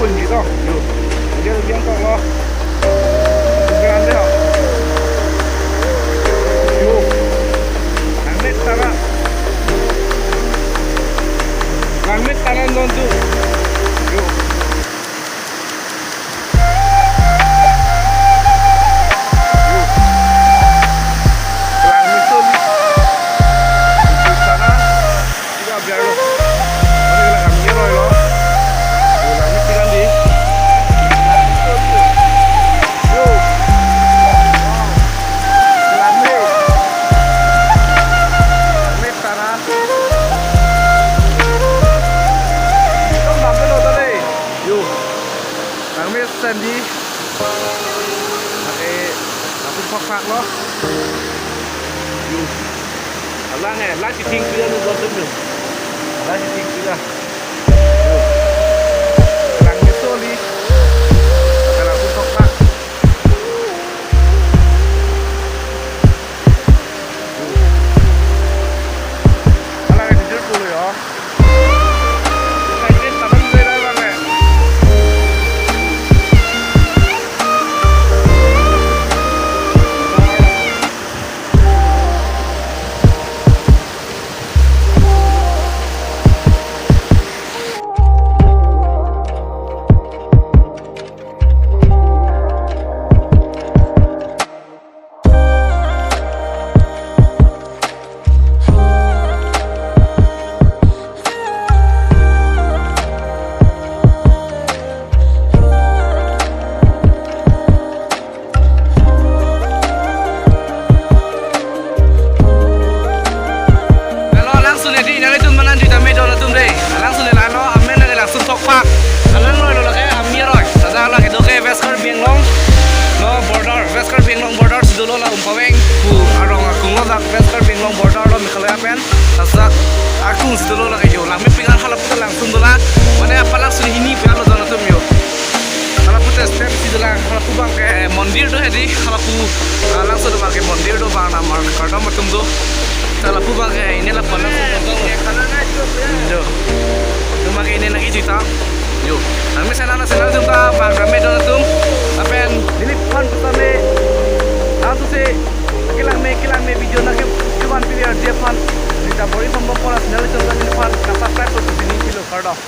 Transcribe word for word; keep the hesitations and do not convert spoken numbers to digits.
Hindi to. Yo. Hindi, hindi ang toklo. Grande ho. Yo. Langmit tara. Langmit tara nontu. Yo. Yo. Langmit tara. Langmit tara. Tiga biar lo. Mari kita kami kira lo. Yo, langmit tinggal di. Yo. Langmit. Langmit tara. Yo, langmit lo tadi. Yo. Langmit sandi. Pakai aku pakpak lo. Yo. Alang eh, lang si ting pia nu lo tu nu. Lang si ting pia. Lang ni soli. Lang pun tokla. Alang eh, jujur puluh ya. Lalo alangsun edi nanglitum manan juta me don atum dei. Alangsun lalo amen lake Langsun Thokphak. Alang roi lo lake Ami Roi. Ladak lake do ke West Karbi Anglong lo border, West Karbi Anglong border si dolo la Umpaveng pu arong akung lo dak West Karbi Anglong border lo Meghalaya pen. Ladak akung si dolo lake yo. Langmepik an halapu ta langsun dolang. Mane apa langsun hini pu alo don atum yo. Halapu te step si dolang, halapu abang ke mondir do hedi, halapu, ah, langsun abang ke mondir do bang namar kardom atum do. Halapu abang ke ini lapu langsun do. Yo. Atum abang ke ini lagi juta. Yo. Langme sana sana atum ta bang rame don atum. Lapen neli phan pusame. Langsun si kelang me kelang me video nangke chuban piliar dia phan. Juta bori pembom pola channel atum ta neli phan ka subscribe to sini kilo kardom.